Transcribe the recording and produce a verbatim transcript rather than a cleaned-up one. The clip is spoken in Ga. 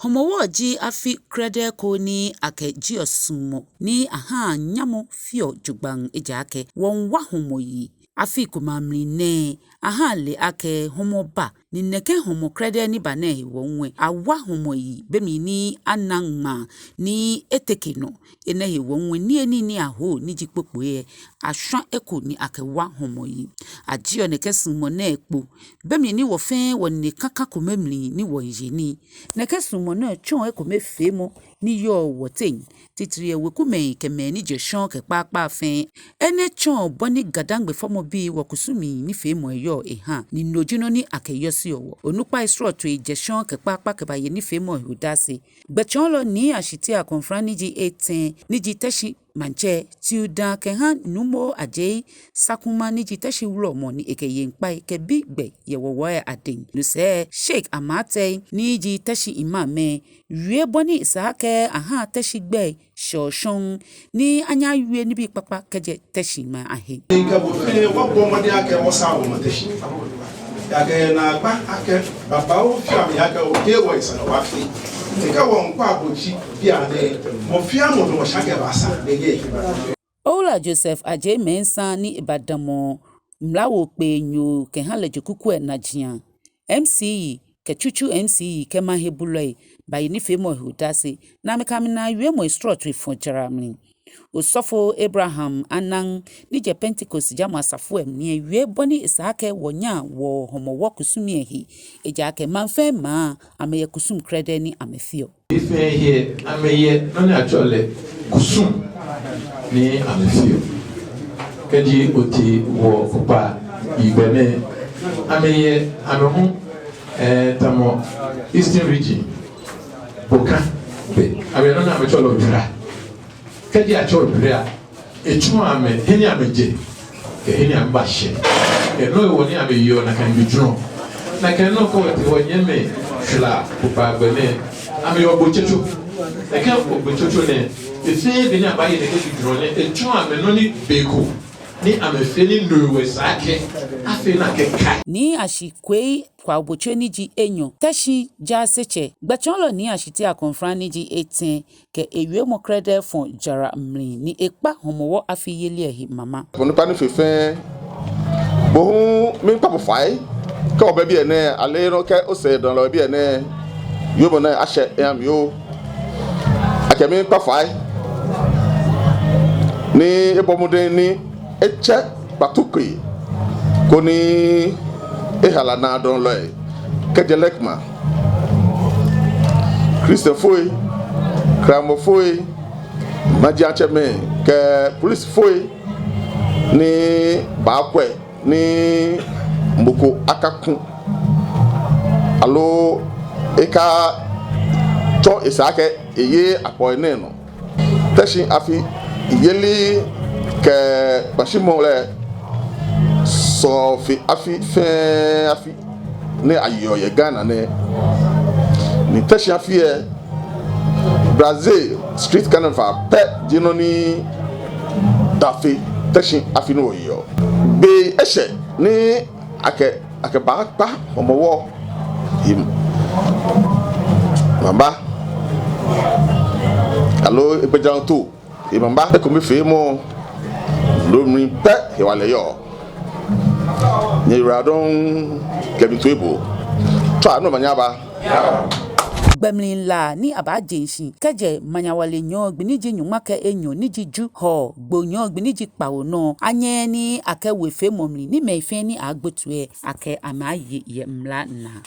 Hɔmɔwɔ ji afi krɛdɛɛ ko ni akɛjieɔ suɔmɔ ni ahaa nyamɔ feɔ jogbaŋŋ, ejaakɛ wɔmiiwa hɔmɔ yi. Afi komɛi amli nɛɛ, ahaa ale akɛ hɔmɔ ba, ni nɛkɛ hɔmɔ krɛdɛɛ ni ba nɛɛ hewɔ hu lɛ, awa hɔmɔ yi be mli ni ana ŋmaa ni eteke nɔ. Enɛ hewɔ hu lɛ, niyenii ni aho ni ji kpokpoi lɛ, ashwa eko ni akɛwa hɔmɔ yi. Ajieɔ nɛkɛ suɔmɔ nɛɛ kpo be mli ni wɔ fɛɛ wɔnine kã kã kome mli ni wɔmiiye nii. Nɛkɛ suɔmɔ nɛɛ tsɔɔ ekomefeemɔ ni yɔɔ wɔteŋ, titri lɛ wekumɛi kɛ mɛi ni jɛ shɔŋŋ kɛ kpaakpa fɛɛ. Enɛ tsɔɔ bɔ ni GaDangme fɔmɔbii wɔkusumii nifeemɔi yɔɔ ehaa, ni no ji nɔ ni akɛyɔseɔ wɔ. Onukpai srɔtoi jɛ shɔŋŋ kɛ kpaakpa kɛbaye nifeemɔ he odase. Gbɛtsɔɔlɔ Nii Ashitey Akɔmfra ni ji etɛ, ni ji Teshie Maŋtsɛ, tiu daa kɛha Nuumo Adjei Sakumah ni ji Teshie Wulɔmɔ ni ekɛye ŋkpai kɛbi gbɛ yɛ wɔwɔji lɛ adɛŋ. No sɛɛ Sheikh Amartey ni ji Teshie Imam lɛ wie bɔ ni esa akɛ ahaa Teshie gbɛi shɛɔ shɔŋŋ ni anyɛ awie nibii kpakpa kɛjɛ Teshie maŋ ahe. Ŋkɛ bo fɛɛ wɔbɔ mɔdɛŋ akɛ wɔsaa wɔmaŋ Teshie. Ejaakɛ naagba akɛ babaoo fɛɛ amɛyakɛɛ okɛ wɔ esa ni wɔfee. Ŋkɛ wɔ ŋkpa bo tsi bianɛ, mɔ fɛɛ mɔ nɔ wɔsha kɛbasa nɛkɛ. Owula Joseph Adjei Mensah ni ebadamɔ mlawoo kpeenyo kɛha Ledzokuku lɛ najiaŋ, M C E kɛ tsutsu M C E kɛ maŋ hebulɔi baye nifeemɔ he odase, ni amɛkɛ amɛnaa wiemɔi srɔtoi fɔ̃ jara mli. Osɔfo Abraham Anang ni jɛ Pentecost jamɔ asafo lɛ mli lɛ wie bɔ ni esa akɛ wɔnyaa wɔ Hɔmɔwɔ kusum lɛ he, ejaakɛ maŋ fɛɛ maŋ amɛyɛ kusum krɛdɛɛ ni amɛfeɔ. Fɛɛ he amɛyɛ nɔ ni atsɛɔ lɛ kusum ni amɛfeɔ. Kɛji otee wɔ kpokpaa gbɛ nɛɛ, amɛyɛ amɛ hu, eh, tamɔ Eastern Region, Bokagbɛ, amɛyɛ nɔ ni amɛtsɛɔ lɛ Odwira. Kɛji atsɛ Odwira a, etsɔɔ amɛ he ni amɛjɛ kɛ he ni amɛbashɛ. Kɛ nɔ hewɔ ni amɛyeɔ nakai gbi jurɔ. Nakai nɔŋŋ kɛ wɔtee wɔnyɛmimɛi Shwilao kpokpaa gbɛ nɛɛ, amɛyeɔ Ogbetsotso. Nakai Ogbetsotso nɛɛ, be fɛɛ be ni abaye nakai gbi jurɔ nɛɛ, etsɔɔ amɛ nɔ ni be ko ni amɛfee ni no hewɔ esa akɛ afee nakai. Nii Ashikwei Kwaobotswe ni ji enyɔ, Teshie Jaasetsɛ, Gbɛtsɔɔlɔ Nii Ashitey Akɔmfra ni ji etɛ, kɛ ewiemɔ krɛdɛɛ fɔ̃ jara mli ni ekpa Hɔmɔwɔ afi yeli lɛ he mama. Onukpa ni fe fɛɛ, bo hu miikpa bo fai. Kɛ obɛ biɛ nɛɛ, aloo kɛ osɛɛdamɔlɔ yɛ biɛ nɛɛ, wiemɔ nɛɛ ashɛ eha mi oo. Akɛ miikpa fai ni ebɔ mɔdɛŋ ni etsɛ kpatukpoi koni ehala naadamɔlɔi kɛjɛ LEKMA, Christianfoi, Kramɔfoi, majiatsɛmɛi kɛ polisifoi ni baakwɛ ni mɔ ko akaku aloo ekatsɔ esa akɛ eye akpɔi nɛɛ nɔ. Teshie afi yeli kɛ kpashimɔ lɛ sɔɔ fe afi fɛɛ afi ni ayeɔ yɛ Ghana nɛɛ. Ni Teshie afi lɛ, Brazil Street Carnival pɛ ji nɔ ni da fe Teshie afi ni wɔyeɔ. Be eshɛ ni akɛ, akɛbaakpa Hɔmɔwɔ he mama aloo egbɛjianɔtoo he mama. Ekomefeemɔ, no mli pɛ hewalɛ yɔɔ. Nyɛyiwaladɔŋŋ kɛ mi toiboo. Tswa ni omanye aba. Gbɛmlilaa ni abaaje shishi kɛjɛ Manyawale nyɔɔŋ gbi ni ji nyɔŋma kɛ enyɔ ni ji Ju, Hɔɔ Gbo nyɔɔŋ gbi ni ji kpawo nɔ, anyɛɛɛ ni akɛwo efeemɔ mli ni mɛi fɛɛ ni agbo toi lɛ akɛ amɛaye yɛ mla naa.